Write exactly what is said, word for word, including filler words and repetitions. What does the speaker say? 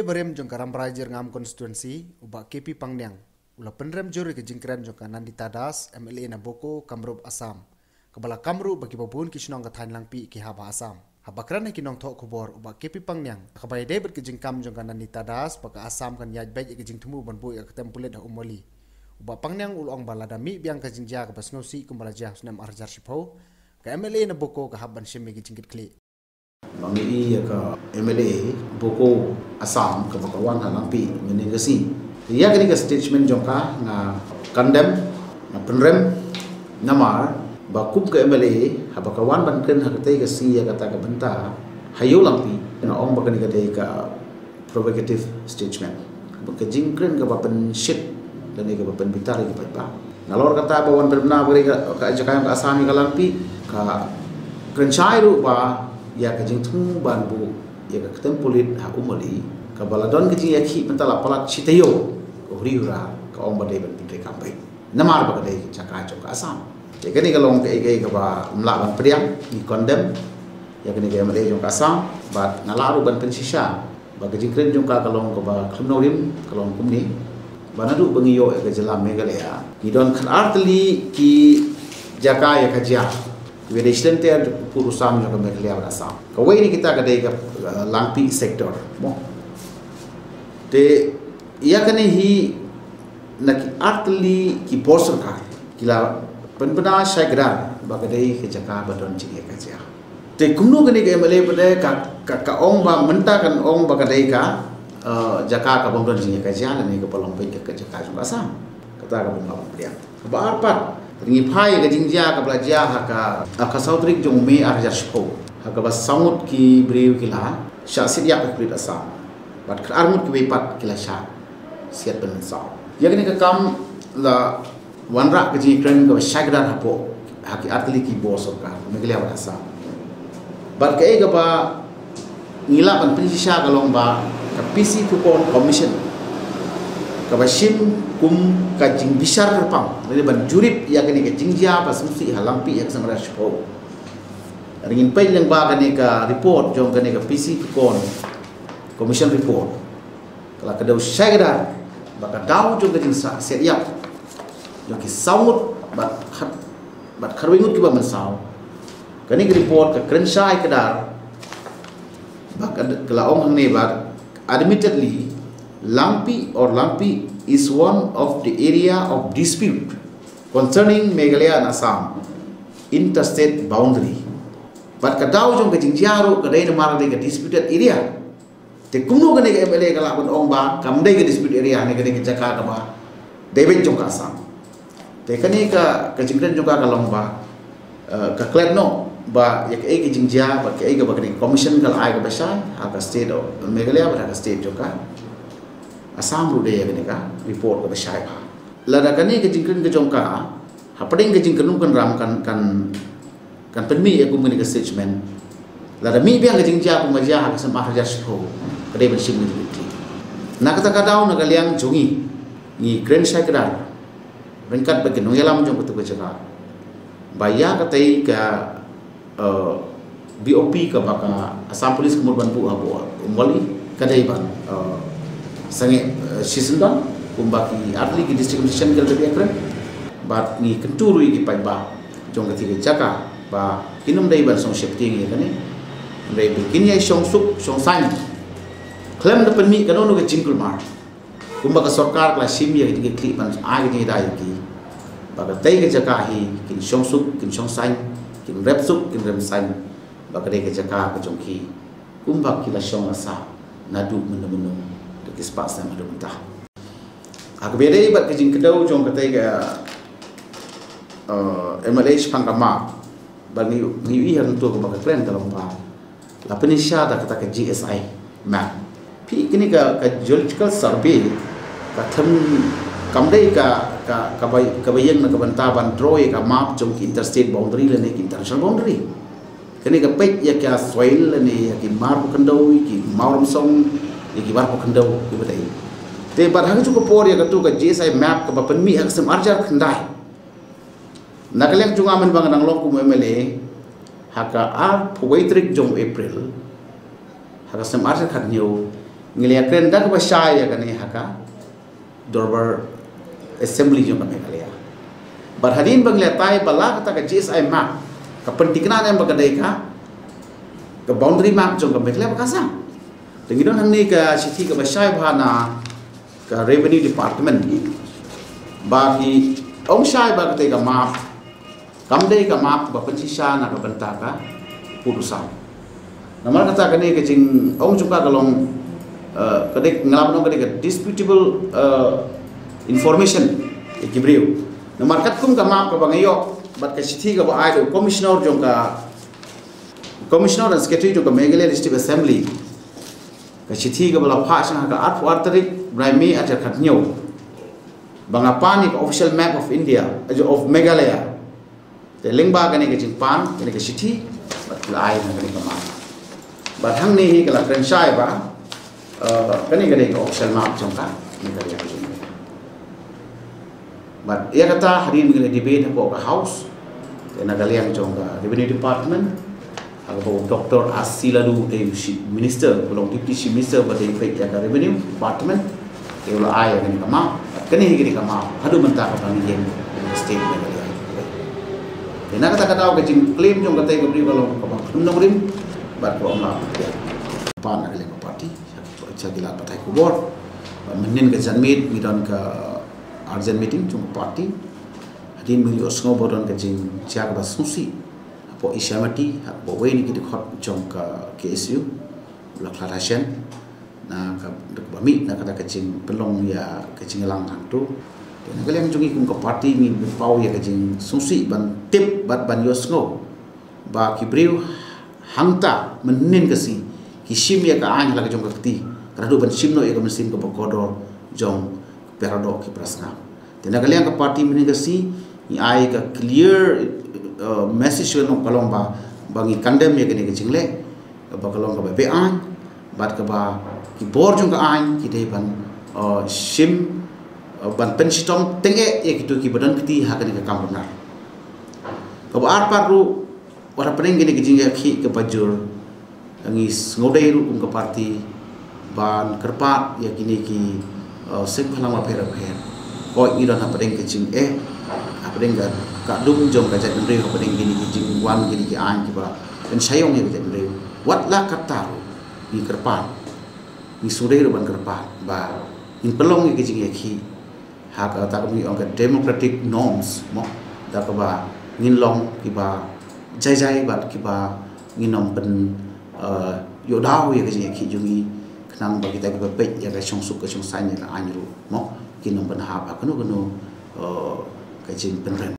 Barim jong ka Rambrai Jyrngam constituency, u Bah K P Pangniang u la pynrem jur ïa ka jingkren jong ka Nandita Das, M L A na Boko, Kamrup, Assam, kaba la kam ruh ba kiba bun ki shnong ka thaiñ Langpih ki hap ha Assam. Haba kren ha ki nongthoh khubor, u Bah K P Pangniang, kaba ïadei bad ka jingkam jong ka Nandita Das ba ka Assam kan ïaid beit ïa ka jingthmu ban buh ïa ka ktem pulit ha Umwali, u Bah Pangniang u la ong ba lada mih biang ka jingjia kaba sngewsih kumba la jia ha u snem ar hajar shiphew, ka M L A na Boko ka hap ban shim ïa ka jingkitkhlieh. Ba ngi ïohi ïa ka M L A Boko Assam kaba ka wan ha Langpih mynhynnin ka sngi. Ïa kane ka statement jong ka nga condemn, nga pynrem, namar ba kum ka M L A haba ka wan ban kren ha katei ka sngi ïa kata ka bynta ha ïew Langpih, nga ong ba kane ka dei ka provocative statement, ba ka jingkren kaba pynshit lane kaba pynbitar ïa ki paidbah. Nalor kata ba wan pynbna ba ka, ka jaka jong ka Assam ïa ka Langpih, ka kren shai ruh ba ïa ka jingthmu ban buh ïa ka ktem pulit ha Umwali kaba la don ka jingïakhih mynta la palat shi taïew, ka huri hura ka ong ba dei ban pyntreikam beit namar ba ka dei jaka jong ka Assam. Te kane ka long kaei kaei kaba ym lah ban pdiang, ngi condemn ïa kane ka M L A jong ka Assam, bad nga lah ruh ban pynshisha ba ka jingkren jong ka ka long kaba khlem nongrim, ka long kumne, ba naduh ba ngi ïoh ïa ka jylla Meghalaya, ngi don khatar tylli ki jaka ïa ka jia kiba dei shi lynter jong ka pud u sam jong ka Meghalaya bad Assam. Kawei na kita ka dei ka, uh, Langpih sector, mo. Te ïa kane hi na ki ar tylli ki bor sorkar ki la pynbna shai kdar ba ka dei ka jaka ba don jingïakajia. Te kumno kane ka M L A pat ka, ka, ka ong ba mynta kan ong ba ka dei ka, eh, jaka ka bym don jingïakajia lane ka ba long beit ka, ka jaka jong ka Assam. Kata ka bym lah ban pdiang. Kaba ar pat, ngi phai ka jingjia kaba la jia ha ka, ha ka saw tarik jong u May ar hajar shiphew, ha kaba saw ngut ki briew ki la shah siat ïap ha ki pulit Assam, bad khatar ngut kiwei pat ki la shah siat ban mynsaw. Ïa kane ka kam la wanrah ka jingkren kaba shai kdar hapoh, ha ki ar tylli ki bor sorkar Meghalaya bad Assam. Bad kaei kaba ngi lah ban pynshisha ka long ba ka P C Khukon Commission kaba shim kum ka jingbishar kyrpang lane ban jurip ïa kane ka jingjia ba sngewsih ha Langpih ïa ka snem ar hajar shiphew. Ngin peit lyngba kane ka report jong kane ka P C Khukon Commission report, ka la kdew shai kdar ba ka daw jong ka jingshah siat ïap jong ki saw ngut bad khat, bad khatwei ngut kiba mynsaw. Kane ka report ka kren shai kdar ba ka, ka la ong hangne ba, admittedly, Langpih or Langpih is one of the area of dispute concerning Meghalaya and Assam interstate boundary. Bad ka daw jong ka jingjia ruh ka dei namar ka dei ka disputed area. Te kumno kane ka M L A ka lah ban ong ba kam dei ka dispute area, ne ka dei ka jaka kaba dei beit jong ka Assam. Te kane ka, ka jingkren jong ka ka long ba, eh, ka klet noh ba ïa kaei ka jingjia bad kaei kaba kane ka commission ka la ai kaba shai ha ka state of Meghalaya bad ha ka state jong ka Assam ruh dei ïa kane ka report kaba shai bha. Lada kane ka jingkren ka jong ka hapdeng ka jingkynrum kynram kan, kan kan pynmih ïa kum kane ka statement. Lada mih biang ka jingjia kumba jia ha ka snem ar hajar shiphew, ka dei ban shim ka jingkitkhlieh. Na kata ka daw, na ka liang jong ngi, ngi kren shai kdar ryngkat bad ki nongïalam jong katu ka jaka ba ïa katei ka, eh, B O P kaba ka Assam Police ka mut ban buh hapoh Umwali ka dei ban, eh, sangeh, eh, shisyndon kumba ki ar tylli ki district administration ki la dep ïakren. Bad ngi kyntu ruh ïa ki paidbah jong kata ka jaka ba kin ym dei ban sngewsih pyrthei ïa kane. Hynrei ba kin ïai shongsuk shongsaiñ khlem da pynmih kano kano ka jingkulmar. Kumba ka sorkar ka la shim ïa ka jingkitkhlieh ban ai ka jingïada ïa ki, ba katei ka jaka hi kin shongsuk kin shongsaiñ, kin rep suk kin rep saiñ, ba ka dei ka jaka ka jong ki kumba ki la shong la sah naduh mynno mynno da ki spah snem haduh mynta. Ha kaba ïadei bad ka jingkdew jong katei ka, eh, M L A shaphang ka map, ba ngi, ngi ïohi hangto kaba ka kren ka long ba la pynshai da kata ka G S I map. Phi, kane ka, ka geological survey ka them, kam dei ka, ka, kaba, kaba ïeng na ka bynta ban draw ïa ka map jong ki interstate boundary lane ki international boundary. Kane ka peit ïa ka soil lane ïa ki mar ba khyndew, ïa ki maw ramsong, ïa ki mar ba khyndew kiba dei. Te bad ha kajuh ka por ïa katu ka G S I map kaba pynmih ha ka snem ar hajar khyndai, na ka liang jong nga mynba nga dang long kum M L A, ha ka arphew wei tarik jong April ha ka snem ar hajar khathynñiew, Ngi la ïakren da kaba shai ïa kane ha ka dorbar assembly jong ka Meghalaya. Bad hadien ba ngi la batai ba la kata ka G S I map ka pynthikna ne em ba ka dei ka ka boundary map jong ka Meghalaya ba ka sah. Te ngi don hangne ka shithi kaba shai bha na ka revenue department ba ki ong shai ba kata ka map kam dei ka map ba pynshisha na ka bynta ka pud u sam. Namar kata kane ka jingong jong ka ka long, eh, ka dei, nga la ban ong ka dei ka disputable, eh, information ïa ki briew. Namar katkum ka map kaba nga ïoh bad ka shithi kaba ai da u commissioner jong ka, commissioner and secretary jong ka Meghalaya Legislative Assembly, ka shithi kaba la phah sha nga ha ka arphew ar tarik bnai May ar hajar khathynñiew, ba nga pan ïa ka official map of India, eh, of Meghalaya. Te lyngba kane ka jingpan kane ka shithi bad la ai na kane ka map. Bad hangne hi ka la kren shai ba, eh, kane ka dei ka official map jong ka, kane ka dei ka jong ka. Bad ïa kata hadien ba ngi la debate hapoh ka House, te na ka liang jong ka Revenue Department, ha kaba u Doctor R C Ladoo u dei u Chief Minister, u long Deputy Chief Minister ba dei peit ïa ka Revenue Department, te u la ai ïa kane ka map. Bad kane hi kane ka map haduh mynta kaba ngi ïeng ha ka state Meghalaya. Te na kata ka daw ka jingclaim jong kata ka briew ka long kaba khlem nongrim bad kaba ym lah ban pynbiang. Pan na ka liang ka party, sha ki lad pathai khubor ba mynhynnin ka janmiet ngi don ka urgent meeting jong ka party. Hadien ba ngi ïohsngew ba don ka jingjia kaba sngewsih hapoh Isyamati, ha kaba wei na ki dkhot jong ka K S U u la khlad hashen na ka, kaba mih na kata ka jingpynlong ïa ka jingïalang hangto. Te na ka liang jong ngi kum ka party ngi paw ïa ka jingsngewsih ban tip bad ban ïohsngew ba ki briew hangta mynhynnin ka sngi ki shim ïa ka aiñ ha la ka jong ka kti, ka la duh ban shim noh ïa ka mynsiem kaba kordor jong para doh ki para snam. Te na ka liang ka party mynhynnin ka sngi ngi ai ka clear, eh, message ka long, ka long ba, ba ngi condemn ïa kane ka jingleh kaba ka long kaba beaiñ bad kaba ki bor jong ka aiñ ki dei ban, eh, shim, eh, ban pynshitom tyngeh ïa kito kiba don kti ha kane ka kam bynrap. Kaba ar pat ruh, wat hapdeng kine ki jingïakhih kaba jur, ngi sngewdei ruh kum ka party ban kyrpad ïa kine ki, eh, seng bhalang bapher bapher. Hooid ngi don hapdeng ka jingeh, hapdeng ka, ka dum jong ka jaitbynriew, hapdeng kine ki jingwan kine ki aiñ kiba pynshaiong ïa ka jaitbynriew. Wat la katta ruh ngi kyrpad, ngi sngewdei ruh ban kyrpad ba ngin pynlong ïa ki jingïakhih ha kata kaba ngi ong ka democratic norms mo, da kaba ngin long kiba jai jai bad kiba ngin ym pyn, eh, ïoh daw ïa ka jingïakhih jong ngi khnang ba kita kiba peit ïa ka shongsuk ka shongsaiñ ïa ka aiñ ruh mo kin ym pynhap ha kano kano, eh, ka jingpynrem.